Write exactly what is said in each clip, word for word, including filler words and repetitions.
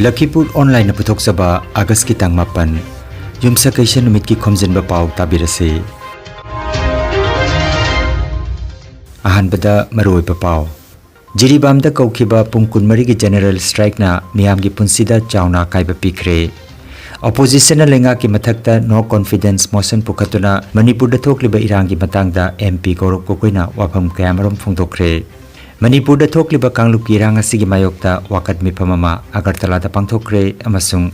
ꯂꯈꯤꯄꯨꯔ ꯑꯣꯟꯂꯥꯏꯟꯅ ꯄꯨꯊꯣꯛꯆꯕ ꯑꯥꯒꯁꯀꯤ ꯇꯥꯡ ꯃꯥꯄꯟ, ꯌꯨꯝꯁꯀꯩꯁ ꯅꯨꯃꯤꯠꯀꯤ ꯈꯣꯝꯖꯤꯟꯕ ꯄꯥꯎ ꯇꯥꯕꯤꯔꯁꯤ꯫ ꯑꯍꯥꯟꯕꯗ ꯃꯔꯨꯑꯣꯏꯕ ꯄꯥꯎ꯫ ꯖꯤꯔꯤꯕꯥꯝꯗ ꯀꯧꯈꯤꯕ ꯄꯨꯡ ꯀꯨꯟꯃꯔꯤꯒꯤ ꯖꯦꯅꯔꯦꯜ ꯁ꯭ꯇ꯭ꯔꯥꯏꯛꯅ ꯃꯤꯌꯥꯝꯒꯤ ꯄꯨꯟꯁꯤꯗ ꯆꯥꯎꯅ ꯑꯀꯥꯏꯕ ꯄꯤꯈ꯭ꯔꯦ꯫ ꯑꯣꯄꯣꯖꯤꯁꯟꯅ ꯂꯩꯉꯥꯛꯀꯤ ꯃꯊꯛꯇ ꯅꯣ ꯀꯣꯟꯐꯤꯗꯦꯟꯁ ꯃꯣꯁꯟ ꯄꯨꯈꯠꯇꯨꯅ ꯃꯅꯤꯄꯨꯔꯗ ꯊꯣꯛꯂꯤꯕ ꯏꯔꯥꯡꯒꯤ ꯃꯇꯥꯡꯗ ꯑꯦꯝ ꯄꯤ ꯒꯧꯔꯕ ꯒꯣꯒꯣꯏꯅ ꯋꯥꯐꯝ ꯀꯌꯥꯃꯔꯨꯝ ꯐꯣꯡꯗꯣꯛꯈ꯭ꯔꯦ꯫ ꯃꯅꯤꯄꯨꯔꯗ ꯊꯣꯛꯂꯤꯕ ꯀꯥꯡꯂꯨꯞꯀꯤ ꯏꯔꯥꯡ ꯑꯁꯤꯒꯤ ꯃꯥꯌꯣꯛꯇ ꯋꯥꯀꯠ ꯃꯤꯐꯝ ꯑꯃ ꯑꯒꯔꯇꯂꯥꯗ ꯄꯥꯡꯊꯣꯛꯈ꯭ꯔꯦ ꯑꯃꯁꯨꯡ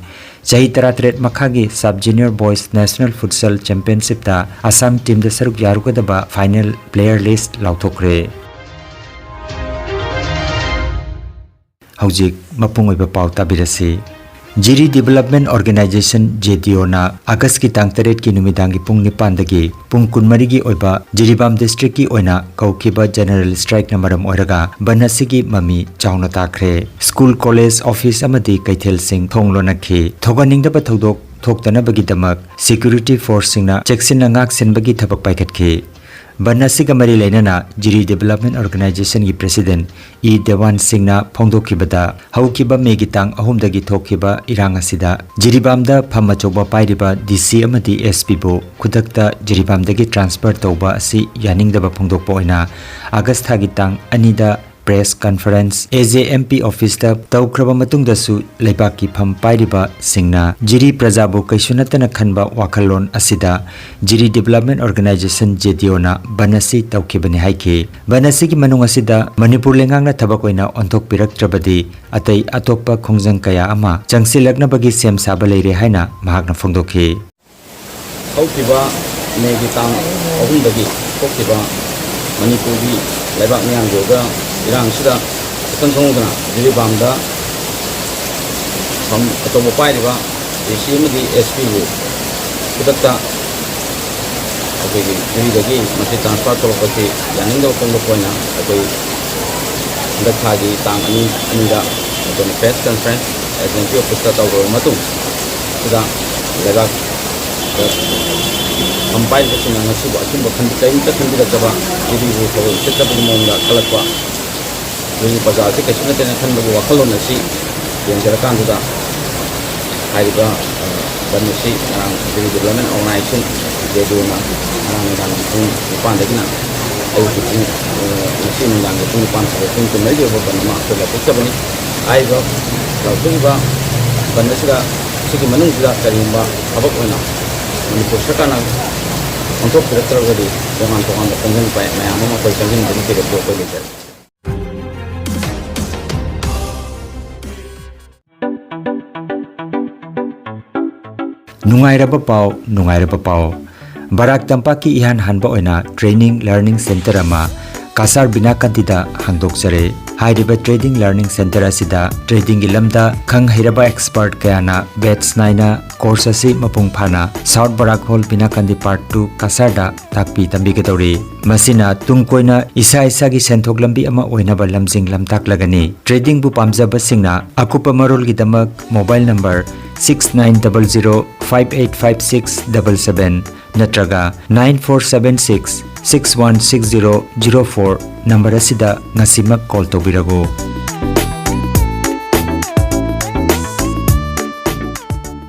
ꯆꯍꯤ ꯇꯔꯥꯇꯔꯦꯠ ꯃꯈꯥꯒꯤ sub junior boys national futsal ꯆꯦꯝꯄꯤꯌꯟꯁꯤꯞꯇ ꯑꯁꯥꯝ ꯇꯤꯝꯗ ꯁꯔꯨꯛ ꯌꯥꯔꯨꯒꯗꯕ ꯐꯥꯏꯅꯦꯜ ꯄ꯭ꯂꯦꯌꯔ ꯂꯤꯁ꯭ꯠ ꯂꯥꯎꯊꯣꯛꯈ꯭ꯔꯦ꯫ ꯍꯧꯖꯤꯛ ꯃꯄꯨꯡ ꯑꯣꯏꯕ ꯄꯥꯎ ꯇꯥꯕꯤꯔꯁꯤ꯫ Jiri development organisation, J D ꯑꯣꯅ ꯑꯥꯒꯁꯀꯤ ꯇꯥꯡ ꯇꯔꯦꯠꯀꯤ ꯅꯨꯃꯤꯗꯥꯡꯒꯤ ꯄꯨꯡ ꯅꯤꯄꯥꯟꯗꯒꯤ ꯄꯨꯡ ꯀꯨꯟꯃꯔꯤꯒꯤ ꯑꯣꯏꯕ ꯖꯤꯔꯤꯕꯥꯝ ꯗꯤꯁꯇ꯭ꯔꯤꯛꯀꯤ ꯑꯣꯏꯅ ꯀꯧꯈꯤꯕ ꯖꯦꯅꯔꯦꯜ ꯁ꯭ꯇ꯭ꯔꯥꯏꯛꯅ ꯃꯔꯝ ꯑꯣꯏꯔꯒ ꯕꯟ ꯑꯁꯤꯒꯤ ꯃꯃꯤ ꯆꯥꯎꯅ ꯇꯥꯈ꯭ꯔꯦ꯫ ꯁ꯭ꯀꯨꯜ, ꯀꯣꯂꯦꯖ, ꯑꯣꯐꯤꯁ ꯑꯃꯗꯤ ꯀꯩꯊꯦꯜꯁꯤꯡ ꯊꯣꯡ ꯂꯣꯟꯅꯈꯤ꯫ ꯊꯣꯛꯍꯟꯅꯤꯡꯗꯕ ꯊꯧꯗꯣꯛ ꯊꯣꯛꯇꯅꯕꯒꯤꯗꯃꯛ ꯁꯦꯀ꯭ꯌꯨꯔꯤꯇꯤ ꯐꯣꯔꯁꯁꯤꯡꯅ ꯆꯦꯛꯁꯤꯟꯅ ꯉꯥꯛ ꯁꯦꯟꯕꯒꯤ ꯊꯕꯛ ꯄꯥꯏꯈꯠꯈꯤ꯫ ꯕꯟ ꯑꯁꯤꯒ ꯃꯔꯤ ꯂꯩꯅꯅ ꯖꯤꯔꯤ ꯗꯤꯕꯦꯂꯞꯃꯦꯟ ꯑꯣꯔꯒꯅꯥꯏꯖꯦꯁꯟꯒꯤ ꯄ꯭ꯔꯦꯁꯤꯗꯦꯟꯠ ꯏ ꯗꯦꯋꯥꯟ ꯁꯤꯡꯅ ꯐꯣꯡꯗꯣꯛꯈꯤꯕꯗ, ꯍꯧꯈꯤꯕ ꯃꯦꯒꯤ ꯇꯥꯡ ꯑꯍꯨꯝꯗꯒꯤ ꯊꯣꯛꯈꯤꯕ ꯏꯔꯥꯡ ꯑꯁꯤꯗ ꯖꯤꯔꯤꯕꯥꯝꯗ ꯐꯝ ꯑꯆꯧꯕ ꯄꯥꯏꯔꯤꯕ ꯗꯤ ꯁꯤ ꯑꯃꯗꯤ ꯑꯦꯁ ꯄꯤꯕꯨ ꯈꯨꯗꯛꯇ ꯖꯤꯔꯤꯕꯥꯝꯗꯒꯤ ꯇ꯭ꯔꯥꯟꯁꯐꯔ ꯇꯧꯕ ꯑꯁꯤ ꯌꯥꯅꯤꯡꯗꯕ ꯐꯣꯡꯗꯣꯛꯄ ꯑꯣꯏꯅ ꯑꯥꯒꯁ ꯊꯥꯒꯤ ꯇꯥꯡ ꯑꯅꯤꯗ ꯄ꯭ꯔꯦꯁ ꯀꯟꯐꯔꯦꯟꯁ ꯑꯦ ꯖꯦ ꯑꯦꯝ ꯄꯤ ꯑꯣꯐꯤꯁꯇ ꯇꯧꯈ꯭ꯔꯕ ꯃꯇꯨꯡꯗꯁꯨ, ꯂꯩꯕꯥꯛꯀꯤ ꯐꯝ ꯄꯥꯏꯔꯤꯕꯁꯤꯡꯅ ꯖꯤꯔꯤ ꯄ꯭ꯔꯖꯥꯕꯨ ꯀꯩꯁꯨ ꯅꯠꯇꯅ ꯈꯟꯕ ꯋꯥꯈꯜꯂꯣꯟ ꯑꯁꯤꯗ ꯖꯤꯔꯤ ꯗꯤꯕꯦꯂꯞꯃꯦꯟ ꯑꯣꯔꯒꯅꯥꯏꯖꯦꯁꯟ, ꯖꯦ ꯗꯤ ꯑꯣꯅ ꯕꯟ ꯑꯁꯤ ꯇꯧꯈꯤꯕꯅꯤ ꯍꯥꯏꯈꯤ꯫ ꯕꯟ ꯑꯁꯤꯒꯤ ꯃꯅꯨꯡ ꯑꯁꯤꯗ ꯃꯅꯤꯄꯨꯔ ꯂꯩꯉꯥꯛꯅ ꯊꯕꯛ ꯑꯣꯏꯅ ꯑꯣꯟꯊꯣꯛꯄꯤꯔꯛꯇ꯭ꯔꯕꯗꯤ, ꯑꯇꯩ ꯑꯇꯣꯞꯄ ꯈꯣꯡꯖꯪ ꯀꯌꯥ ꯑꯃ ꯆꯪꯁꯤꯜꯂꯛꯅꯕꯒꯤ ꯁꯦꯝ ꯁꯥꯕ ꯂꯩꯔꯦ ꯍꯥꯏꯅ ꯃꯍꯥꯛꯅ ꯐꯣꯡꯗꯣꯛꯈꯤ꯫ ꯍꯧꯈꯤꯕ ꯃꯦꯒꯤ ꯇꯥꯡ ꯑꯍꯨꯝꯗꯒꯤ ꯊꯣꯛꯈꯤꯕ ꯃꯅꯤꯄꯨꯔꯒꯤ ꯂꯩꯕꯥꯛ ꯃꯤꯌꯥꯝꯒꯤ ꯑꯣꯏꯕ ꯏꯔꯥꯡꯁꯤꯗ ꯏꯈꯪ ꯈꯪꯍꯧꯗꯅ ꯖꯤꯔꯤꯕꯥꯝꯗ ꯐꯝ ꯑꯆꯧꯕ ꯄꯥꯏꯔꯤꯕ ꯗꯤ ꯁꯤ ꯑꯃꯗꯤ ꯑꯦꯁ ꯄꯤꯕꯨ ꯈꯨꯗꯛꯇ ꯑꯩꯈꯣꯏꯒꯤ ꯖꯤꯔꯤꯗꯒꯤ ꯃꯁꯤ ꯇ꯭ꯔꯥꯟꯁꯐꯔ ꯇꯧꯔꯛꯄꯁꯤ ꯌꯥꯅꯤꯡꯗꯕ ꯐꯣꯡꯗꯣꯛꯄ ꯑꯣꯏꯅ ꯑꯩꯈꯣꯏ ꯍꯟꯗꯛ ꯊꯥꯒꯤ ꯇꯥꯡ ꯑꯅꯤ, ꯑꯅꯤꯗ ꯑꯩꯈꯣꯏꯅ press conference S D M P ꯑꯣꯐꯤꯁꯇ ꯇꯧꯔꯕ ꯃꯇꯨꯡ, ꯁꯤꯗ ꯂꯩꯕꯥꯛ ꯐꯝ ꯄꯥꯏꯔꯤꯕꯁꯤꯡꯅ ꯉꯁꯤꯕꯨ ꯑꯆꯨꯝꯕ ꯈꯟꯕ, ꯀꯔꯤꯝꯇ ꯈꯟꯕꯤꯔꯛꯇꯕ, ꯖꯤꯔꯤꯕꯨ ꯊꯑꯣꯏ ꯎꯁꯤꯠꯇꯕꯒꯤ ꯃꯑꯣꯡꯗ ꯈꯜꯂꯛꯄ, ꯃꯣꯏꯒꯤ ꯄ꯭ꯔꯖꯥ ꯑꯁꯤ ꯀꯩꯁꯨ ꯅꯠꯇꯦꯅ ꯈꯟꯕꯒꯤ ꯋꯥꯈꯜꯂꯣꯟ ꯑꯁꯤ ꯌꯦꯡꯁꯤꯜꯂꯀꯥꯟꯗꯨꯗ ꯍꯥꯏꯔꯤꯕ, ꯑ, ꯕꯟ ꯑꯁꯤ ꯉꯔꯥꯡ Delhi Development Organization, ꯗꯦꯗꯨꯅ ꯉꯔꯥꯡ ꯅꯨꯡꯗꯥꯡꯒꯤ ꯄꯨꯡ ꯅꯤꯄꯥꯟꯗꯒꯤꯅ ꯑꯌꯨꯛꯀꯤ ꯄꯨꯡ, ꯑ, ꯉꯁꯤ ꯅꯨꯡꯗꯥꯡꯒꯤ ꯄꯨꯡ ꯅꯤꯄꯥꯟ ꯐꯥꯎꯕ ꯄꯨꯡ ꯀꯨꯟꯃꯔꯤꯒꯤ ꯑꯣꯏꯕ ꯕꯟ ꯑꯃ ꯑꯩꯈꯣꯏ ꯂꯥꯎꯊꯣꯛꯆꯕꯅꯤ꯫ ꯍꯥꯏꯔꯤꯕ ꯂꯥꯎꯊꯣꯛꯏꯕ ꯕꯟ ꯑꯁꯤꯗ ꯁꯤꯒꯤ ꯃꯅꯨꯡꯁꯤꯗ ꯀꯔꯤꯒꯨꯝꯕ ꯊꯕꯛ ꯑꯣꯏꯅ ꯃꯅꯤꯄꯨꯔ ꯁꯔꯀꯥꯔꯅ ꯑꯣꯟꯊꯣꯛꯄꯤꯔꯛꯇ꯭ꯔꯒꯗꯤ ꯇꯣꯉꯥꯟ ꯇꯣꯉꯥꯟꯕ ꯀꯣꯟꯖꯪ ꯄꯥꯏ ꯃꯌꯥꯝ ꯑꯃ ꯑꯩꯈꯣꯏ ꯆꯪꯁꯤꯟꯕꯒꯤ ꯐꯤꯔꯦꯞꯁꯨ ꯑꯩꯈꯣꯏ ꯂꯩꯖꯔꯤ꯫ ꯅꯨꯡꯉꯥꯏꯔꯕ ꯄꯥꯎ, ꯅꯨꯡꯉꯥꯏꯔꯕ ꯄꯥꯎ꯫ ꯕꯔꯥꯛ ꯇꯝꯄꯥꯛꯀꯤ ꯏꯍꯥꯟ ꯍꯥꯟꯕ ꯑꯣꯏꯅ training learning centre ꯑꯃ ꯀꯁꯥꯔ ꯕꯤꯅꯥꯀꯥꯟꯇꯤꯗ ꯍꯥꯡꯗꯣꯛꯆꯔꯦ꯫ ꯍꯥꯏꯔꯤꯕ training learning centre ꯑꯁꯤꯗ trading ꯒꯤ ꯂꯝꯗ ꯈꯪ ꯍꯩꯔꯕ expert ꯀꯌꯥꯅ batch ꯅꯥꯏꯅ course ꯑꯁꯤ ꯃꯄꯨꯡ ꯐꯥꯅ South Barak Hall, ꯕꯤꯅꯥꯀꯥꯟꯇꯤ Part two, ꯀꯁꯥꯔꯗ ꯇꯥꯛꯄꯤ ꯇꯝꯕꯤꯒꯗꯧꯔꯤ꯫ ꯃꯁꯤꯅ ꯇꯨꯡ ꯀꯣꯏꯅ ꯏꯁꯥ ꯏꯁꯥꯒꯤ ꯁꯦꯟꯊꯣꯛ ꯂꯝꯕꯤ ꯑꯃ ꯑꯣꯏꯅꯕ ꯂꯝꯖꯤꯡ ꯂꯝꯇꯥꯛꯂꯒꯅꯤ꯫ Trading ꯕꯨ ꯄꯥꯝꯖꯕꯁꯤꯡꯅ ꯑꯀꯨꯞꯄ ꯃꯔꯣꯜꯒꯤꯗꯃꯛ mobile number six nine double zero five eight five six double seven ꯅꯠꯇ꯭ꯔꯒ nine four seven six six one six zero zero four number ꯑꯁꯤꯗ ꯉꯁꯤꯃꯛ call ꯇꯧꯕꯤꯔꯛꯎ꯫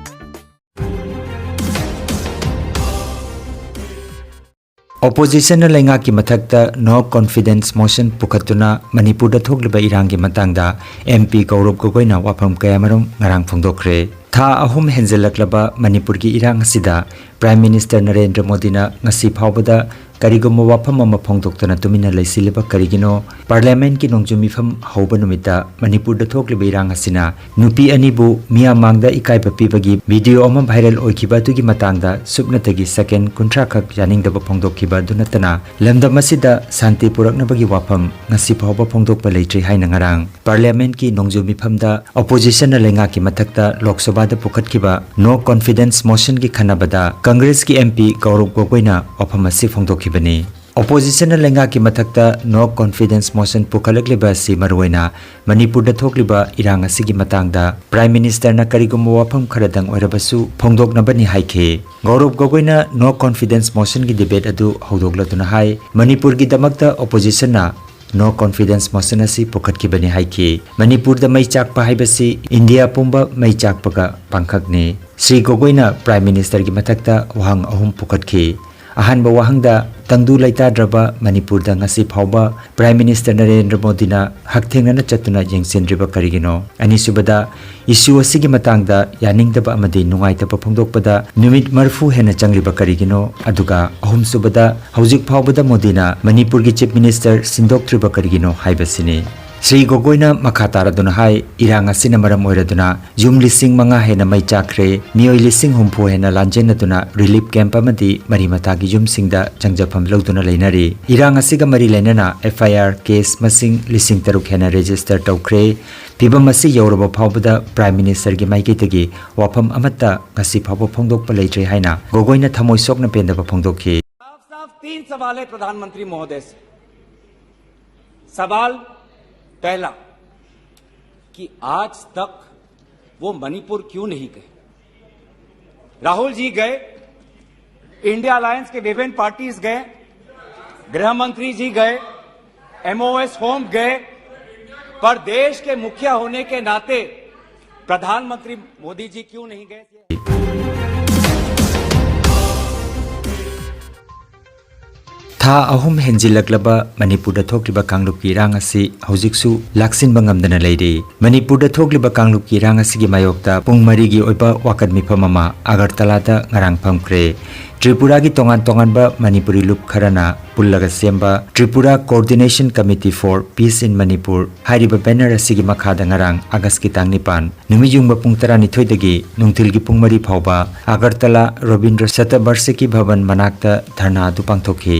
Opposition ꯅ ꯂꯩꯉꯥꯛꯀꯤ ꯃꯊꯛꯇ no confidence motion ꯄꯨꯈꯠꯇꯨꯅ ꯃꯅꯤꯄꯨꯔꯗ ꯊꯣꯛꯂꯤꯕ ꯏꯔꯥꯡꯒꯤ ꯃꯇꯥꯡꯗ M P ꯒꯧꯔꯕ ꯒꯣꯒꯣꯏꯅ ꯋꯥꯐꯝ ꯀꯌꯥꯃꯔꯨꯝ ꯉꯔꯥꯡ ꯐꯣꯡꯗꯣꯛꯈ꯭ꯔꯦ꯫ ꯊꯥ ꯑꯍꯨꯝ ꯍꯦꯟꯖꯜꯂꯛꯂꯕ ꯃꯅꯤꯄꯨꯔꯒꯤ ꯏꯔꯥꯡ ꯑꯁꯤꯗ Prime Minister ꯅꯔꯦꯟꯗ꯭ꯔ ꯃꯣꯗꯤꯅ ꯉꯁꯤ ꯐꯥꯎꯕꯗ ꯀꯔꯤꯒꯨꯝꯕ ꯋꯥꯐꯝ ꯑꯃ ꯐꯣꯡꯗꯣꯛꯇꯅ ꯇꯨꯃꯤꯟꯅ ꯂꯩꯁꯤꯜꯂꯤꯕ ꯀꯔꯤꯒꯤꯅꯣ? Parliament ꯀꯤ ꯅꯣꯡꯖꯨ ꯃꯤꯐꯝ ꯍꯧꯕ ꯅꯨꯃꯤꯠꯇ ꯃꯅꯤꯄꯨꯔꯗ ꯊꯣꯛꯂꯤꯕ ꯏꯔꯥꯡ ꯑꯁꯤꯅ ꯅꯨꯄꯤ ꯑꯅꯤꯕꯨ ꯃꯤꯌꯥꯝ ꯃꯥꯡꯗ ꯏꯀꯥꯏꯕ ꯄꯤꯕꯒꯤ video ꯑꯃ viral ꯑꯣꯏꯈꯤꯕ ꯑꯗꯨꯒꯤ ꯃꯇꯥꯡꯗ ꯁꯨꯞꯅꯇꯒꯤ second ꯀꯨꯟꯊ꯭ꯔꯥ ꯈꯛ ꯌꯥꯅꯤꯡꯗꯕ ꯐꯣꯡꯗꯣꯛꯈꯤꯕ ꯑꯗꯨ ꯅꯠꯇꯅ ꯂꯝꯗꯝ ꯑꯁꯤꯗ ꯁꯥꯟꯇꯤ ꯄꯨꯔꯛꯅꯕꯒꯤ ꯋꯥꯐꯝ ꯉꯁꯤ ꯐꯥꯎꯕ ꯐꯣꯡꯗꯣꯛꯄ ꯂꯩꯇ꯭ꯔꯤ ꯍꯥꯏꯅ ꯉꯔꯥꯡ Parliament ꯀꯤ ꯅꯣꯡꯖꯨ ꯃꯤꯐꯝꯗ Opposition ꯅ ꯂꯩꯉꯥꯛꯀꯤ ꯃꯊꯛꯇ Lok Sabha ꯗ ꯄꯨꯈꯠꯈꯤꯕ no confidence motion ꯒꯤ ꯈꯟꯅꯕꯗ Congress ꯀꯤ M P ꯒꯧꯔꯕ ꯒꯣꯒꯣꯏꯅ ꯋꯥꯐꯝ ꯑꯁꯤ ꯐꯣꯡꯗꯣꯛꯈꯤꯕꯅꯤ꯫ Opposition ꯅ ꯂꯩꯉꯥꯛꯀꯤ ꯃꯊꯛꯇ no confidence motion ꯄꯨꯈꯠꯂꯛꯂꯤꯕ ꯑꯁꯤ ꯃꯔꯨꯑꯣꯏꯅ ꯃꯅꯤꯄꯨꯔꯗ ꯊꯣꯛꯂꯤꯕ ꯏꯔꯥꯡ ꯑꯁꯤꯒꯤ ꯃꯇꯥꯡꯗ Prime Minister ꯅ ꯀꯔꯤꯒꯨꯝꯕ ꯋꯥꯐꯝ ꯈꯔꯗꯪ ꯑꯣꯏꯔꯕꯁꯨ ꯐꯣꯡꯗꯣꯛꯅꯕꯅꯤ ꯍꯥꯏꯈꯤ꯫ ꯒꯧꯔꯕ ꯒꯣꯒꯣꯏꯅ no confidence motion ꯒꯤ debate ꯑꯗꯨ ꯍꯧꯗꯣꯛꯂꯗꯨꯅ ꯍꯥꯏ, ꯃꯅꯤꯄꯨꯔꯒꯤꯗꯃꯛꯇ Opposition ꯅ No confidence motion ꯑꯁꯤ ꯄꯨꯈꯠꯈꯤꯕꯅꯤ ꯍꯥꯏꯈꯤ꯫ ꯃꯅꯤꯄꯨꯔꯗ ꯃꯩ ꯆꯥꯛꯄ ꯍꯥꯏꯕꯁꯤ ꯏꯟꯗꯤꯌꯥ ꯄꯨꯝꯕ ꯃꯩ ꯆꯥꯛꯄꯒ ꯄꯥꯡꯈꯛꯅꯤ꯫ ꯁ꯭ꯔꯤ ꯒꯣꯒꯣꯏꯅ Prime Ministerꯒꯤ ꯃꯊꯛꯇ ꯋꯥꯍꯪ ꯑꯍꯨꯝ ꯄꯨꯈꯠꯈꯤ꯫ ꯑꯍꯥꯟꯕ ꯋꯥꯍꯪꯗ, ꯇꯪꯗꯨ ꯂꯩꯇꯥꯗ꯭ꯔꯕ ꯃꯅꯤꯄꯨꯔꯗ ꯉꯁꯤ ꯐꯥꯎꯕ Prime Minister ꯅꯔꯦꯟꯗ꯭ꯔ ꯃꯣꯗꯤꯅ ꯍꯛꯊꯦꯡꯅꯅ ꯆꯠꯇꯨꯅ ꯌꯦꯡꯁꯤꯟꯗ꯭ꯔꯤꯕ ꯀꯔꯤꯒꯤꯅꯣ? ꯑꯅꯤꯁꯨꯕꯗ, issue ꯑꯁꯤꯒꯤ ꯃꯇꯥꯡꯗ ꯌꯥꯅꯤꯡꯗꯕ ꯑꯃꯗꯤ ꯅꯨꯡꯉꯥꯏꯇꯕ ꯐꯣꯡꯗꯣꯛꯄꯗ ꯅꯨꯃꯤꯠ ꯃꯔꯤꯐꯨ ꯍꯦꯟꯅ ꯆꯪꯂꯤꯕ ꯀꯔꯤꯒꯤꯅꯣ? ꯑꯗꯨꯒ ꯑꯍꯨꯝꯁꯨꯕꯗ, ꯍꯧꯖꯤꯛ ꯐꯥꯎꯕꯗ ꯃꯣꯗꯤꯅ ꯃꯅꯤꯄꯨꯔꯒꯤ Chief Minister ꯁꯤꯟꯗꯣꯛꯇ꯭ꯔꯤꯕ ꯀꯔꯤꯒꯤꯅꯣ ꯍꯥꯏꯕꯁꯤꯅꯤ꯫ ꯁ꯭ꯔꯤ ꯒꯣꯒꯣꯏꯅ ꯃꯈꯥ ꯇꯥꯔꯗꯨꯅ ꯍꯥꯏ, ꯏꯔꯥꯡ ꯑꯁꯤꯅ ꯃꯔꯝ ꯑꯣꯏꯔꯗꯨꯅ ꯌꯨꯝ ꯂꯤꯁꯤꯡ ꯃꯉꯥ ꯍꯦꯟꯅ ꯃꯩ ꯆꯥꯛꯈ꯭ꯔꯦ, ꯃꯤꯑꯣꯏ ꯂꯤꯁꯤꯡ ꯍꯨꯝꯐꯨ ꯍꯦꯟꯅ ꯂꯥꯟꯖꯦꯟꯅꯗꯨꯅ relief camp ꯑꯃꯗꯤ ꯃꯔꯤ ꯃꯇꯥꯒꯤ ꯌꯨꯝꯁꯤꯡꯗ ꯆꯪꯖꯐꯝ ꯂꯧꯗꯨꯅ ꯂꯩꯅꯔꯤ꯫ ꯏꯔꯥꯡ ꯑꯁꯤꯒ ꯃꯔꯤ ꯂꯩꯅꯅ F I R case ꯃꯁꯤꯡ ꯂꯤꯁꯤꯡ ꯇꯔꯨꯛ ꯍꯦꯟꯅ register ꯇꯧꯈ꯭ꯔꯦ꯫ ꯐꯤꯚꯝ ꯑꯁꯤ ꯌꯧꯔꯕ ꯐꯥꯎꯕꯗ Prime Ministerꯒꯤ ꯃꯥꯏꯀꯩꯗꯒꯤ ꯋꯥꯐꯝ ꯑꯃꯠꯇ ꯉꯁꯤ ꯐꯥꯎꯕ ꯐꯣꯡꯗꯣꯛꯄ ꯂꯩꯇ꯭ꯔꯤ ꯍꯥꯏꯅ ꯒꯣꯒꯣꯏꯅ ꯊꯃꯣꯏ ꯁꯣꯛꯅ ꯄꯦꯟꯗꯕ ꯐꯣꯡꯗꯣꯛꯈꯤ꯫ साफ साफ तीन सवाल है प्रधानमंत्री महोदय से। सवाल पहला कि आज तक वो मणिपुर क्यों नहीं गए? राहुल जी गए, इंडिया अलायंस के विभिन्न पार्टीज गए, गृह मंत्री जी गए, एमओएस होम गए, पर देश के मुखिया होने के नाते प्रधानमंत्री मोदी जी क्यों नहीं गए? ꯊꯥ ꯑꯍꯨꯝ ꯍꯦꯟꯖꯤꯜꯂꯛꯂꯕ ꯃꯅꯤꯄꯨꯔꯗ ꯊꯣꯛꯂꯤꯕ ꯀꯥꯡꯂꯨꯞꯀꯤ ꯏꯔꯥꯡ ꯑꯁꯤ ꯍꯧꯖꯤꯛꯁꯨ ꯂꯥꯛꯁꯤꯟꯕ ꯉꯝꯗꯅ ꯂꯩꯔꯤ꯫ ꯃꯅꯤꯄꯨꯔꯗ ꯊꯣꯛꯂꯤꯕ ꯀꯥꯡꯂꯨꯞꯀꯤ ꯏꯔꯥꯡ ꯑꯁꯤꯒꯤ ꯃꯥꯌꯣꯛꯇ ꯄꯨꯡ ꯃꯔꯤꯒꯤ ꯑꯣꯏꯕ ꯋꯥꯀꯠ ꯃꯤꯐꯝ ꯑꯃ ꯑꯒꯔꯇꯂꯥꯗ ꯉꯔꯥꯡ ꯐꯝꯈ꯭ꯔꯦ꯫ ꯇ꯭ꯔꯤꯄꯨꯔꯥꯒꯤ ꯇꯣꯉꯥꯟ ꯇꯣꯉꯥꯟꯕ ꯃꯅꯤꯄꯨꯔꯤ ꯂꯨꯞ ꯈꯔꯅ ꯄꯨꯜꯂꯒ ꯁꯦꯝꯕ Tripura Coordination Committee for Peace in Manipur ꯍꯥꯏꯔꯤꯕ banner ꯑꯁꯤꯒꯤ ꯃꯈꯥꯗ ꯉꯔꯥꯡ ꯑꯥꯒꯁꯀꯤ ꯇꯥꯡ ꯅꯤꯄꯥꯟ ꯅꯨꯃꯤꯠ ꯌꯨꯡꯕ ꯄꯨꯡ ꯇꯔꯥꯅꯤꯊꯣꯏꯗꯒꯤ ꯅꯨꯡꯊꯤꯜꯒꯤ ꯄꯨꯡ ꯃꯔꯤ ꯐꯥꯎꯕ ꯑꯒꯔꯇꯂꯥ ꯔꯣꯕꯤꯟꯗ꯭ꯔ ꯁꯇꯕꯔꯁꯤꯀꯤ ꯚꯕꯟ ꯃꯅꯥꯛꯇ ꯙꯔꯅꯥ ꯑꯗꯨ ꯄꯥꯡꯊꯣꯛꯈꯤ꯫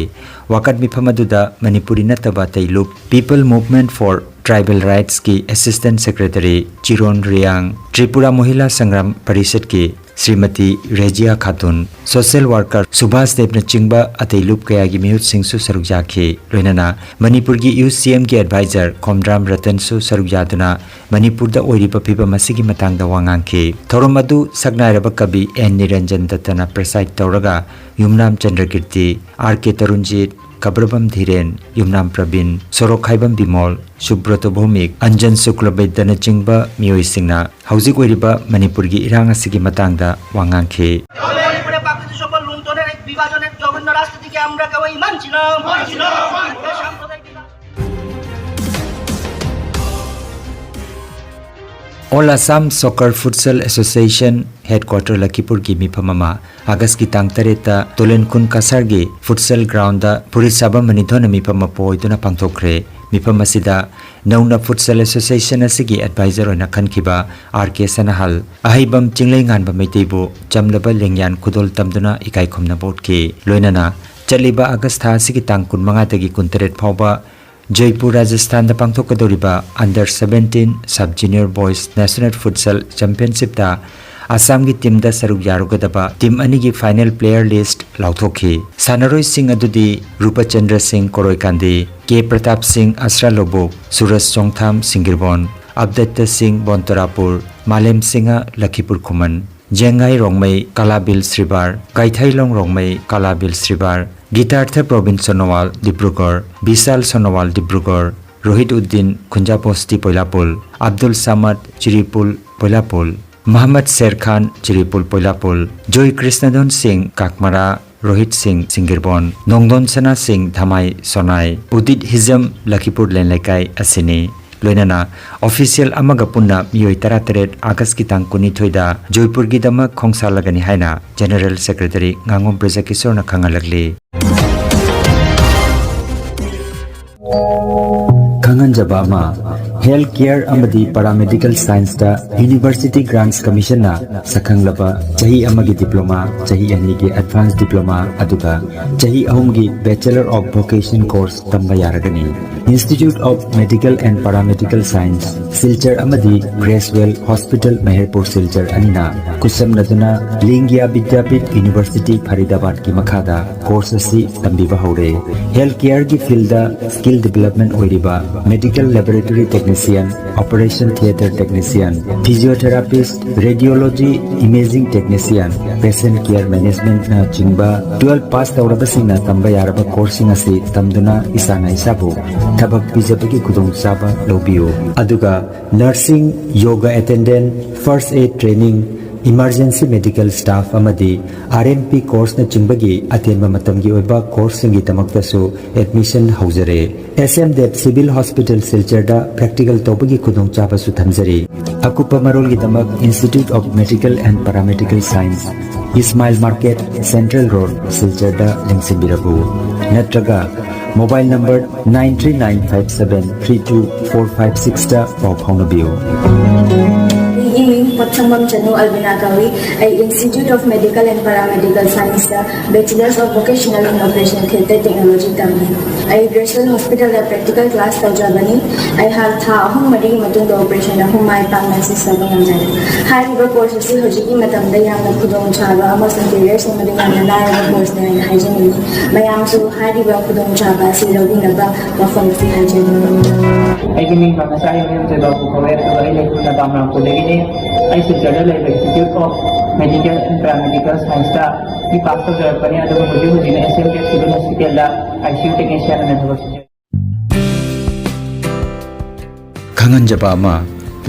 ꯋꯥꯀꯠ ꯃꯤꯐꯝ ꯑꯗꯨꯗ ꯃꯅꯤꯄꯨꯔꯤ ꯅꯠꯇꯕ ꯑꯇꯩ ꯂꯨꯞ People Movement for Tribal Rightsꯀꯤ Assistant Secretary ꯆꯤꯔꯣꯟ ꯔꯤꯌꯥꯡ, Tripura ꯃꯣꯍꯤꯂꯥ Sangram ꯄꯔꯤꯁꯠꯀꯤ Shrimati ꯔꯦꯖꯤꯌꯥ ꯈꯥꯇꯨꯟ, social worker Subhash ꯗꯦꯕꯅꯆꯤꯡꯕ ꯑꯇꯩ ꯂꯨꯞ ꯀꯌꯥꯒꯤ ꯃꯤꯍꯨꯠꯁꯤꯡꯁꯨ ꯁꯔꯨꯛ ꯌꯥꯈꯤ꯫ ꯂꯣꯏꯅꯅ ꯃꯅꯤꯄꯨꯔꯒꯤ ꯌꯨ ꯁꯤ ꯑꯦꯝꯒꯤ advisor ꯈꯣꯝꯗ꯭ꯔꯥꯝ ꯔꯇꯟꯁꯨ ꯁꯔꯨꯛ ꯌꯥꯗꯨꯅ ꯃꯅꯤꯄꯨꯔꯗ ꯑꯣꯏꯔꯤꯕ ꯐꯤꯕꯝ ꯑꯁꯤꯒꯤ ꯃꯇꯥꯡꯗ ꯋꯥ ꯉꯥꯡꯈꯤ꯫ ꯊꯧꯔꯝ ꯑꯗꯨ ꯁꯛꯅꯥꯏꯔꯕ ꯀꯕꯤ ꯑꯦꯟ ꯅꯤꯔꯟꯖꯟ ꯗꯠꯇꯅ preside ꯇꯧꯔꯒ ꯌꯨꯝꯅꯥꯝ ꯆꯟꯗ꯭ꯔꯀꯤꯔꯇꯤ, ꯑꯥꯔ ꯀꯦ ꯇꯔꯨꯟꯖꯤꯠ, ꯀꯕ꯭ꯔꯕꯝ ꯙꯤꯔꯦꯟ, ꯌꯨꯝꯅꯥꯝ ꯄ꯭ꯔꯕꯤꯟ, ꯁꯣꯔꯣꯛꯈꯥꯏꯕꯝ ꯕꯤꯃꯣꯜ, ꯁꯨꯕ꯭ꯔꯇꯣ ꯚꯧꯃꯤꯛ, ꯑꯟꯖꯟ ꯁꯨꯀ꯭ꯂꯕꯩꯗꯅꯆꯤꯡꯕ ꯃꯤꯑꯣꯏꯁꯤꯡꯅ ꯍꯧꯖꯤꯛ ꯑꯣꯏꯔꯤꯕ ꯃꯅꯤꯄꯨꯔꯒꯤ ꯏꯔꯥꯡ ꯑꯁꯤꯒꯤ ꯃꯇꯥꯡꯗ ꯋꯥ ꯉꯥꯡꯈꯤ꯫ মণিপুরে প্রাকৃতিক সম্পদ লুণ্ঠনের এক বিভাজনের জঘন্য রাজনীতিকে আমরা কেউই মানছি না। মানছি না, মানছি না। সাম্প্রদায়িক বিভাজন All Assam Soccer Futsal Association Headquarter ꯂꯈꯤꯄꯨꯔꯒꯤ ꯃꯤꯐꯝ ꯑꯃ ꯑꯥꯒꯁꯀꯤ ꯇꯥꯡ ꯇꯔꯦꯠꯇ ꯇꯣꯂꯦꯟꯈꯨꯟ ꯀꯁꯥꯔꯒꯤ ꯐꯨꯠꯁꯦꯜ ꯒ꯭ꯔꯥꯎꯟꯗ ꯐꯨꯔꯤꯠ ꯁꯥꯕꯝ ꯃꯅꯤꯊꯣꯟꯅ ꯃꯤꯐꯝ ꯑꯃ ꯄꯣꯏꯗꯨꯅ ꯄꯥꯡꯊꯣꯛꯈ꯭ꯔꯦ꯫ ꯃꯤꯐꯝ ꯑꯁꯤꯗ ꯅꯧꯅ ꯐꯨꯠꯁꯦꯜ ꯑꯦꯁꯣꯁꯤꯌꯦꯁꯟ ꯑꯁꯤꯒꯤ ꯑꯦꯗꯚꯥꯏꯖꯔ ꯑꯣꯏꯅ ꯈꯟꯈꯤꯕ ꯑꯥꯔ ꯀꯦ ꯁꯅꯥꯍꯜ, ꯑꯍꯩꯕꯝ ꯆꯤꯡꯂꯩꯉꯥꯟꯕ ꯃꯩꯇꯩꯕꯨ ꯆꯝꯂꯕ ꯂꯦꯡꯌꯥꯟ ꯈꯨꯗꯣꯜ ꯇꯝꯗꯨꯅ ꯏꯀꯥꯏ ꯈꯨꯝꯅꯕ ꯎꯠꯈꯤ꯫ ꯂꯣꯏꯅꯅ ꯆꯠꯂꯤꯕ ꯑꯥꯒꯁ ꯊꯥ ꯑꯁꯤꯒꯤ ꯇꯥꯡ ꯀꯨꯟꯃꯉꯥꯗꯒꯤ ꯀꯨꯟꯇꯔꯦꯠ ꯐꯥꯎꯕ ꯖꯣꯏꯄꯨꯔ, ꯔꯥꯖꯁꯊꯥꯟꯗ ꯄꯥꯡꯊꯣꯛꯀꯗꯧꯔꯤꯕ under seventeen sub junior boys national futsal ꯆꯦꯝꯄꯤꯌꯟꯁꯤꯞꯇ ꯑꯁꯥꯝꯒꯤ ꯇꯤꯝꯗ ꯁꯔꯨꯛ ꯌꯥꯔꯨꯒꯗꯕ ꯇꯤꯝ ꯑꯅꯤꯒꯤ ꯐꯥꯏꯅꯦꯜ ꯄ꯭ꯂꯦꯌꯔ ꯂꯤꯁ꯭ꯠ ꯂꯥꯎꯊꯣꯛꯈꯤ꯫ ꯁꯥꯟꯅꯔꯣꯏꯁꯤꯡ ꯑꯗꯨꯗꯤ ꯔꯨꯄꯆꯟꯗ꯭ꯔ ꯁꯤꯡ ꯀꯣꯔꯣꯏꯀꯥꯟꯗꯤ, ꯀꯦ ꯄ꯭ꯔꯇꯥꯞ ꯁꯤꯡ ꯑꯁ꯭ꯔꯥ ꯂꯧꯕꯨꯛ, ꯁꯨꯔꯖ ꯆꯣꯡꯊꯥꯝ ꯁꯤꯡꯒꯤꯔꯕꯣꯟ, ꯑꯕꯗꯠꯇ ꯁꯤꯡ ꯕꯣꯟꯇꯣꯔꯥꯄꯨꯔ, ꯃꯥꯂꯦꯝ ꯁꯤꯡꯍ ꯂꯈꯤꯄꯨꯔ ꯈꯨꯃꯟ, ꯖꯦꯡꯉꯥꯏ ꯔꯣꯡꯃꯩ ꯀꯂꯥꯕꯤꯜ ꯁ꯭ꯔꯤꯕꯥꯔ, ꯀꯥꯏꯊꯥꯏꯂꯣꯡ ꯔꯣꯡꯃꯩ ꯀꯂꯥꯕꯤꯜ ꯁ꯭ꯔꯤꯕꯥꯔ, ꯒꯤꯇꯥꯔꯊ ꯄ꯭ꯔꯣꯕꯤꯟ ꯁꯣꯅꯣꯋꯥꯜ ꯗꯤꯕ꯭ꯔꯨꯒꯔ, ꯕꯤꯁꯥꯜ ꯁꯣꯅꯣꯋꯥꯜ ꯗꯤꯕ꯭ꯔꯨꯒꯔ, ꯔꯣꯍꯤꯠ ꯎꯗꯤꯟ ꯈꯨꯟꯖꯥꯄꯣꯁꯇꯤ ꯄꯣꯏꯂꯥꯄꯨꯜ, ꯑꯕꯗꯨꯜ ꯁꯃꯗ ꯆꯤꯔꯤꯄꯨꯜ ꯄꯣꯏꯂꯥꯄꯨꯜ, ꯃꯍꯃꯗ ꯁꯦꯔ ꯈꯥꯟ ꯆꯤꯔꯤꯄꯨꯜ ꯄꯣꯏꯂꯥꯄꯨꯜ, ꯖꯣꯏ ꯀ꯭ꯔꯤꯁꯅꯗꯣꯟ ꯁꯤꯡ ꯀꯥꯛꯃꯔꯥ, ꯔꯣꯍꯤꯠ ꯁꯤꯡ ꯁꯤꯡꯒꯤꯔꯕꯣꯟ, ꯅꯣꯡꯗꯣꯟ ꯁꯅꯥ ꯁꯤꯡ ꯊꯃꯥꯏ ꯁꯣꯅꯥꯏ, ꯎꯗꯤꯠ ꯍꯤꯖꯝ ꯂꯈꯤꯄꯨꯔ ꯂꯦꯟꯂꯩꯀꯥꯏ ꯑꯁꯤꯅꯤ꯫ ꯂꯣꯏꯅꯅ ꯑꯣꯐꯤꯁꯤꯌꯦꯜ ꯑꯃꯒ ꯄꯨꯟꯅ ꯃꯤꯑꯣꯏ ꯇꯔꯥꯇꯔꯦꯠ ꯑꯥꯒꯁꯀꯤ ꯇꯥꯡ ꯀꯨꯟꯅꯤꯊꯣꯏꯗ ꯖꯣꯏꯄꯨꯔꯒꯤꯗꯃꯛ ꯈꯣꯡꯁꯥꯜꯂꯒꯅꯤ ꯍꯥꯏꯅ ꯖꯦꯅꯔꯦꯜ ꯁꯦꯀ꯭ꯔꯦꯇꯔꯤ ꯉꯥꯉꯣꯝ ꯕ꯭ꯔꯖꯀꯤꯁꯣꯔꯅ ꯈꯪꯍꯜꯂꯛꯂꯤ꯫ ꯈꯪꯍꯟꯖꯕ ꯑꯃ, ꯍꯦꯜꯊ ꯀꯦꯌꯔ ꯑꯃꯗꯤ ꯄꯦꯔꯥꯃꯦꯗꯤꯀꯦꯜ ꯁꯥꯏꯟꯁꯇ ꯌꯨꯅꯤꯚꯔꯁꯤꯇꯤ ꯒ꯭ꯔꯥꯟꯠꯁ ꯀꯃꯤꯁꯟꯅ ꯁꯛꯈꯪꯂꯕ ꯆꯍꯤ ꯑꯃꯒꯤ ꯗꯤꯄ꯭ꯂꯣꯃꯥ, ꯆꯍꯤ ꯑꯅꯤꯒꯤ ꯑꯦꯗꯚꯥꯟꯁ ꯗꯤꯄ꯭ꯂꯣꯃꯥ, ꯑꯗꯨꯒ ꯆꯍꯤ ꯑꯍꯨꯝꯒꯤ ꯕꯦꯆꯦꯂꯔ ꯑꯣꯐ ꯚꯣꯀꯦꯁꯟ ꯀꯣꯔꯁ ꯇꯝꯕ ꯌꯥꯔꯒꯅꯤ꯫ Institute of Medical and Paramedical Science, Silchar ꯑꯃꯗꯤ ꯀ꯭ꯔꯦꯁꯋꯦꯜ ꯍꯣꯁꯄꯤꯇꯥꯜ ꯃꯦꯍꯔꯄꯨꯔ ꯁꯤꯜꯆꯔ ꯑꯅꯤꯅ ꯈꯨꯠꯁꯝꯅꯗꯨꯅ ꯂꯤꯡꯒꯤꯌꯥ ꯕꯤꯗ꯭ꯌꯥꯄꯤꯊ ꯌꯨꯅꯤꯚꯔꯁꯤꯇꯤ ꯐꯔꯤꯗꯥꯕꯥꯗꯀꯤ ꯃꯈꯥꯗ ꯀꯣꯔꯁ ꯑꯁꯤ ꯇꯝꯕꯤꯕ ꯍꯧꯔꯦ꯫ ꯍꯦꯜꯊ ꯀꯦꯌꯔꯒꯤ ꯐꯤꯜꯗ ꯁ꯭ꯀꯤꯜ ꯗꯤꯚꯦꯂꯞꯃꯦꯟ ꯑꯣꯏꯔꯤꯕ medical laboratory technician, operation theatre technician, physiotherapist, radiology imaging technician, Patient Care Managementꯅ ꯆꯤꯡꯕ twelve pass ꯇꯧꯔꯕꯁꯤꯡꯅ ꯇꯝꯕ ꯌꯥꯔꯕ courseꯁꯤꯡ ꯑꯁꯤ ꯇꯝꯗꯨꯅ ꯏꯁꯥꯅ ꯏꯁꯥꯕꯨ ꯊꯕꯛ ꯄꯤꯖꯕꯒꯤ ꯈꯨꯗꯣꯡꯆꯥꯕ ꯂꯧꯕꯤꯌꯨ꯫ ꯑꯗꯨꯒ nursing, yoga attendant, first aid training, emergency medical staff ꯑꯃꯗꯤ R M P courseꯅꯆꯤꯡꯕꯒꯤ ꯑꯇꯦꯟꯕ ꯃꯇꯝꯒꯤ ꯑꯣꯏꯕ courseꯁꯤꯡꯒꯤꯗꯃꯛꯇꯁꯨ admission ꯍꯧꯖꯔꯦ꯫ S M Dev Civil Hospital ꯁꯤꯜꯆꯔꯗ practical ꯇꯧꯕꯒꯤ ꯈꯨꯗꯣꯡꯆꯥꯕꯁꯨ ꯊꯝꯖꯔꯤ꯫ ꯑꯀꯨꯞꯄ ꯃꯔꯣꯜꯒꯤꯗꯃꯛ Institute of Medical and Paramedical Science, Ismail Market, Central Road, ꯁꯤꯜꯆꯔꯗ ꯂꯦꯡꯁꯤꯟꯕꯤꯔꯛꯎ꯫ ꯅꯠꯇ꯭ꯔꯒ mobile number nine three nine five seven three two four five sixꯇ ꯄꯥꯎ ꯐꯥꯎꯅꯕꯤꯌꯨ꯫ ꯑꯩꯒꯤ ꯃꯤꯡ ꯄꯣꯠꯁꯪꯕꯝ ꯆꯅꯨ ꯑꯜꯕꯤꯅꯥ ꯀꯧꯏ꯫ ꯑꯩ Institute of Medical and Paramedical Scienceꯇ Bachelors of Vocational in Operation Theatre Technology ꯇꯝꯃꯤ꯫ ꯑꯩ Graceland Hospitalꯗ practical class ꯇꯧꯖꯕꯅꯤ꯫ ꯑꯩꯍꯥꯛ ꯊꯥ ꯑꯍꯨꯝ ꯃꯔꯤꯒꯤ ꯃꯇꯨꯡꯗ operation ꯑꯍꯨꯝ ꯃꯥꯏ ꯄꯥꯛꯅ ꯁꯤꯖꯕ ꯉꯝꯖꯔꯦ꯫ ꯍꯥꯏꯔꯤꯕ course ꯑꯁꯤ ꯍꯧꯖꯤꯛꯀꯤ ꯃꯇꯝꯗ ꯌꯥꯝꯅ ꯈꯨꯗꯣꯡꯆꯥꯕ ꯑꯃꯁꯨꯡ career ꯁꯦꯝꯕꯗ ꯌꯥꯝꯅ ꯂꯥꯏꯔꯕ courseꯅꯤ ꯍꯥꯏꯅ ꯍꯥꯏꯖꯅꯤꯡꯏ꯫ ꯃꯌꯥꯝꯁꯨ ꯍꯥꯏꯔꯤꯕ ꯈꯨꯗꯣꯡꯆꯥꯕ ꯑꯁꯤ ꯂꯧꯕꯤꯅꯕ ꯋꯥꯐꯝꯁꯤ ꯍꯥꯏꯖꯔꯤ꯫ ꯑꯩꯒꯤ ꯃꯤꯡ ꯃꯃꯁꯥ ꯌꯨꯝꯖꯝ ꯊꯣꯏꯕ ꯀꯧꯋꯦ, ꯑꯗꯨꯒ ꯑꯩ ꯂꯩꯐꯝꯅ ꯕꯥꯃꯅꯥꯝ ꯈꯨꯜꯗꯒꯤꯅꯤ꯫ ꯑꯩ ꯁꯤꯜꯆꯔꯗ ꯂꯩꯕ Institute of Medical and Paramedical Scienceꯇ me pass ꯇꯧꯖꯔꯛꯄꯅꯤ, ꯑꯗꯨꯒ ꯍꯧꯖꯤꯛ ꯍꯧꯖꯤꯛꯅ S M Dev Civil Hospitalꯗ I C U technician ꯑꯣꯏꯅ ꯊꯕꯛ ꯁꯨꯖꯔꯤ꯫ ꯈꯪꯍꯟꯖꯕ ꯑꯃ,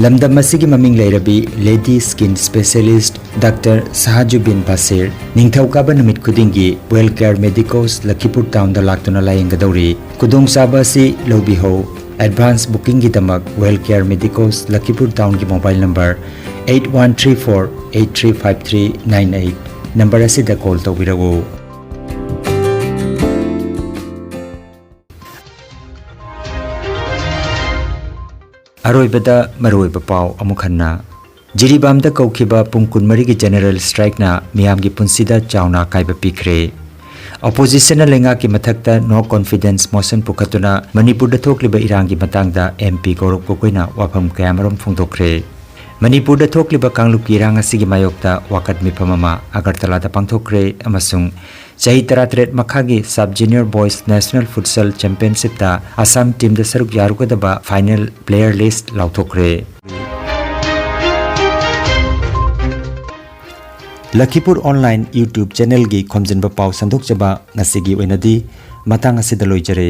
ꯂꯝꯗꯝ ꯑꯁꯤꯒꯤ ꯃꯃꯤꯡ ꯂꯩꯔꯕꯤ lady skin specialist Doctor ꯁꯍꯥꯖꯨꯕꯤꯟ ꯕꯥꯁꯤꯔ ꯅꯤꯡꯊꯧꯀꯥꯕ ꯅꯨꯃꯤꯠ ꯈꯨꯗꯤꯡꯒꯤ Well Care Medicos ꯂꯈꯤꯄꯨꯔ townꯗ ꯂꯥꯛꯇꯨꯅ ꯂꯥꯌꯦꯡꯒꯗꯧꯔꯤ꯫ ꯈꯨꯗꯣꯡꯆꯥꯕ ꯑꯁꯤ ꯂꯧꯕꯤꯍꯧ꯫ Advance bookingꯒꯤꯗꯃꯛ Well Care Medicos ꯂꯈꯤꯄꯨꯔ townꯒꯤ mobile number eight one three four eight three five three nine eight number ꯑꯁꯤꯗ call ꯇꯧꯕꯤꯔꯛꯎ꯫ ꯑꯔꯣꯏꯕꯗ ꯃꯔꯨꯑꯣꯏꯕ ꯄꯥꯎ ꯑꯃꯨꯛ ꯍꯟꯅ꯫ ꯖꯤꯔꯤꯕꯥꯝꯗ ꯀꯧꯈꯤꯕ ꯄꯨꯡ ꯀꯨꯟꯃꯔꯤꯒꯤ general strikeꯅ ꯃꯤꯌꯥꯝꯒꯤ ꯄꯨꯟꯁꯤꯗ ꯆꯥꯎꯅ ꯑꯀꯥꯏꯕ ꯄꯤꯈ꯭ꯔꯦ꯫ Oppositionꯅ ꯂꯩꯉꯥꯛꯀꯤ ꯃꯊꯛꯇ no confidence motion ꯄꯨꯈꯠꯇꯨꯅ ꯃꯅꯤꯄꯨꯔꯗ ꯊꯣꯛꯂꯤꯕ ꯏꯔꯥꯡꯒꯤ ꯃꯇꯥꯡꯗ M P ꯒꯧꯔꯕ ꯒꯣꯒꯣꯏꯅ ꯋꯥꯐꯝ ꯀꯌꯥꯃꯔꯨꯝ ꯐꯣꯡꯗꯣꯛꯈ꯭ꯔꯦ꯫ ꯃꯅꯤꯄꯨꯔꯗ ꯊꯣꯛꯂꯤꯕ ꯀꯥꯡꯂꯨꯞꯀꯤ ꯏꯔꯥꯡ ꯑꯁꯤꯒꯤ ꯃꯥꯌꯣꯛꯇ ꯋꯥꯀꯠ ꯃꯤꯐꯝ ꯑꯃ ꯑꯒꯔꯇꯂꯥꯗ ꯄꯥꯡꯊꯣꯛꯈ꯭ꯔꯦ ꯑꯃꯁꯨꯡ ꯆꯍꯤ ꯇꯔꯥꯇꯔꯦꯠ ꯃꯈꯥꯒꯤ Sub Junior Boys National Futsal Championshipꯇ ꯑꯁꯥꯝ teamꯗ ꯁꯔꯨꯛ ꯌꯥꯔꯨꯒꯗꯕ final player list ꯂꯥꯎꯊꯣꯛꯈ꯭ꯔꯦ꯫ ꯂꯈꯤꯄꯨꯔ ꯑꯣꯟꯂꯥꯏꯟ YouTube ꯆꯦꯅꯦꯜꯒꯤ ꯈꯣꯝꯖꯤꯟꯕ ꯄꯥꯎ ꯁꯟꯗꯣꯛꯆꯕ ꯉꯁꯤꯒꯤ ꯑꯣꯏꯅꯗꯤ ꯃꯇꯥꯡ ꯑꯁꯤꯗ ꯂꯣꯏꯖꯔꯦ꯫